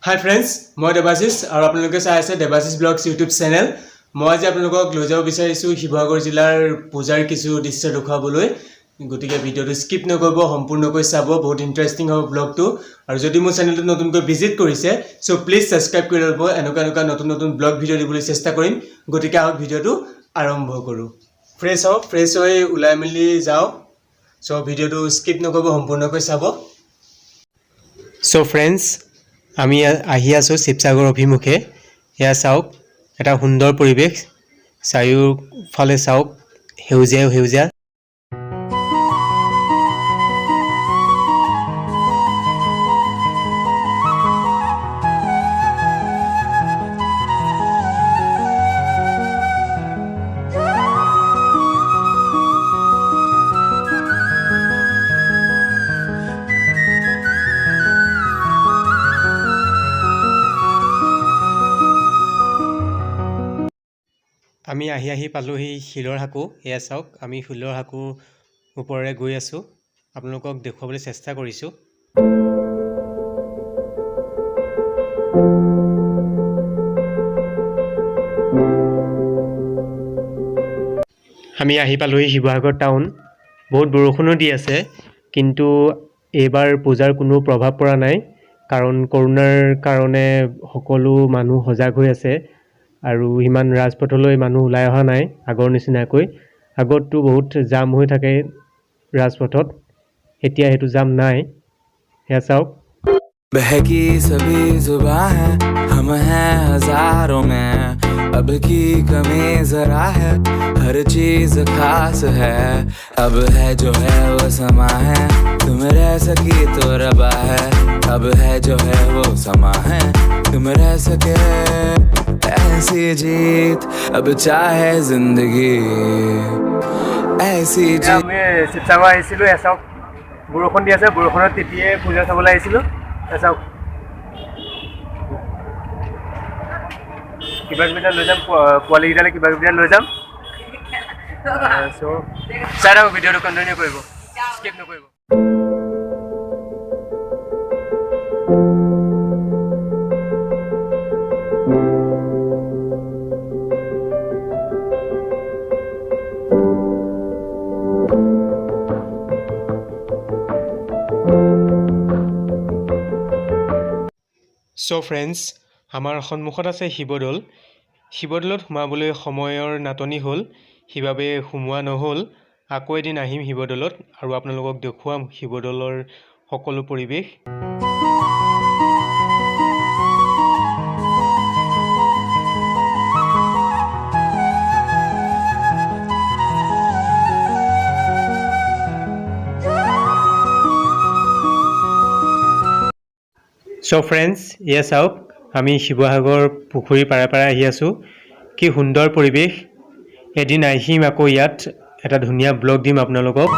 হাই friends, মই দেৱাশিষ আৰু আপোনালোকে চাই আছে দেৱাশিষ ব্লগছ ইউটিউব চেনেল। মই আজি আপোনালোকক লৈ যাব বিচাৰিছোঁ শিৱসাগৰ জিলাৰ পূজাৰ কিছু দৃশ্য দেখুৱাবলৈ। গতিকে ভিডিঅ'টো স্কিপ নকৰিব, সম্পূৰ্ণকৈ চাব। বহুত ইণ্টাৰেষ্টিং হ'ব ব্লগটো। আৰু যদি মোৰ চেনেলটো নতুনকৈ ভিজিট কৰিছে, চ' প্লিজ ছাবস্ক্ৰাইব কৰি ল'ব। এনেকুৱা এনেকুৱা নতুন নতুন ব্লগ ভিডিঅ' দিবলৈ চেষ্টা কৰিম। গতিকে আহক, ভিডিঅ'টো আৰম্ভ কৰোঁ। ফ্ৰেছ হওঁ, ফ্ৰেছ হৈ ওলাই মেলি যাওঁ। চ' ভিডিঅ'টো স্কিপ নকৰিব, সম্পূৰ্ণকৈ চাব। চ' ফ্ৰেণ্ডছ, আমি আহি আছোঁ শিৱসাগৰ অভিমুখে। এয়া চাওক, এটা সুন্দৰ পৰিৱেশ। চাৰিওফালে চাওক, সেউজীয়াই সেউজীয়া। আমি আহি আহি পালোহি শিলৰ সাঁকো। এয়া চাওক, আমি শিলৰ সাঁকোৰ ওপৰেৰে গৈ আছোঁ। আপোনালোকক দেখুৱাবলৈ চেষ্টা কৰিছোঁ। আমি আহি পালোহি শিৱসাগৰ টাউন। বহুত বৰষুণো দি আছে, কিন্তু এইবাৰ পূজাৰ কোনো প্ৰভাৱ পৰা নাই, কাৰণ কৰোণাৰ কাৰণে সকলো মানুহ সজাগ হৈ আছে আৰু সিমান ৰাজপথলৈ মানুহ ওলাই অহা নাই আগৰ নিচিনাকৈ। আগততো বহুত জাম হৈ থাকে ৰাজপথত, এতিয়া সেইটো জাম নাই। সেয়া চাওক। बहकी सभी जुबां है, हम हैं हजारों में। अब की कमी जरा है, हर चीज खास है। अब है जो है वो समा है, तुम रह सकी तो रबा है। अब है जो है वो समा है, तुम रह सके, ऐसी जीत अब चाहे जिंदगी, ऐसी जीत। আমি শিৱসাগৰ আহিছিলোঁ। এয়া চাওক, বৰষুণ দি আছে। বৰষুণত তিতিয়ে পূজা চাবলৈ আহিছিলোঁ। এয়া চাওক, কিবা কিবি এটা লৈ যাম, পোৱালীকেইটালৈ কিবা কিবি এটা লৈ যাম। চ' চাই থাকক ভিডিঅ'টো, কণ্টিনিউ কৰিব, স্কিপ নকৰিব। চ' ফ্ৰেণ্ডছ, আমাৰ সন্মুখত আছে শিৱদৌল। শিৱদৌলত সোমাবলৈ সময়ৰ নাটনি হ'ল, সেইবাবে সোমোৱা নহ'ল। আকৌ এদিন আহিম শিৱদৌলত আৰু আপোনালোকক দেখুৱাম শিৱদৌলৰ সকলো পৰিৱেশ। চ' ফ্ৰেণ্ডছ, এয়া চাওক, আমি শিৱসাগৰ পুখুৰীৰ পাৰে পাৰে আহি আছোঁ। কি সুন্দৰ পৰিৱেশ! এদিন আহিম আকৌ ইয়াত, এটা ধুনীয়া ব্লগ দিম আপোনালোকক।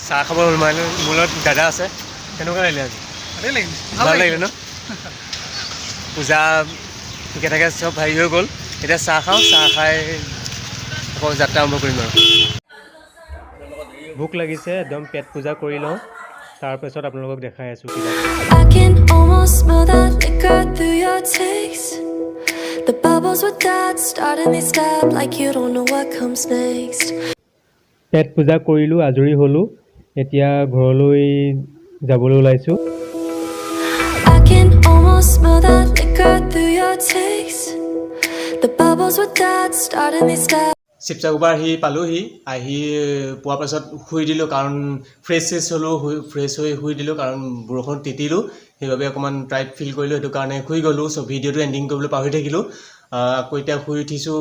চাহ খাব সোমালো। মোৰ লগত দাদা আছে। কেনেকুৱা লাগিলে আজি? ভালেই লাগিলে। ভাল লাগিলে ন? পূজা ঠিকে থাকে চব হেৰি হৈ গ'ল। এতিয়া চাহ খাওঁ, চাহ খাই আকৌ যাত্ৰা আৰম্ভ কৰিম। আৰু ভোক লাগিছে একদম, পেট পূজা কৰি লওঁ, তাৰপিছত আপোনালোকক দেখাই আছোঁ কিবা। I can almost smell that liquor through your text. The bubbles with that started me stop like you don't know what comes next. পেট পূজা কৰিলোঁ, আজৰি হ'লোঁ। এতিয়া ঘৰলৈ যাবলৈ ওলাইছোঁ। I can almost smell that liquor through your text. The bubbles with that started me stop. Sivasagar পৰা আহি পালোহি। আহি পোৱাৰ পাছত শুই দিলোঁ, কাৰণ ফ্ৰেছ চেছ হ'লোঁ, শুই ফ্ৰেছ হৈ শুই দিলোঁ, কাৰণ বৰষুণত তিতিলোঁ, সেইবাবে অকণমান টায়াৰ্ড ফিল কৰিলোঁ, সেইটো কাৰণে শুই গ'লোঁ। চ' ভিডিঅ'টো এণ্ডিং কৰিবলৈ পাহৰি থাকিলোঁ। আকৌ এতিয়া শুই উঠিছোঁ,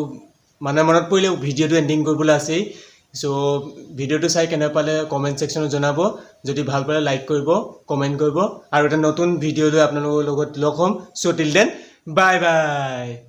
মানে মনত পৰিলে ভিডিঅ'টো এণ্ডিং কৰিবলৈ আছেই। চ' ভিডিঅ'টো চাই কেনে পালে কমেণ্ট ছেকশ্যনত জনাব। যদি ভাল পালে লাইক কৰিব, কমেণ্ট কৰিব আৰু এটা নতুন ভিডিঅ' লৈ আপোনালোকৰ লগত লগ হ'ম। So till then, bye bye.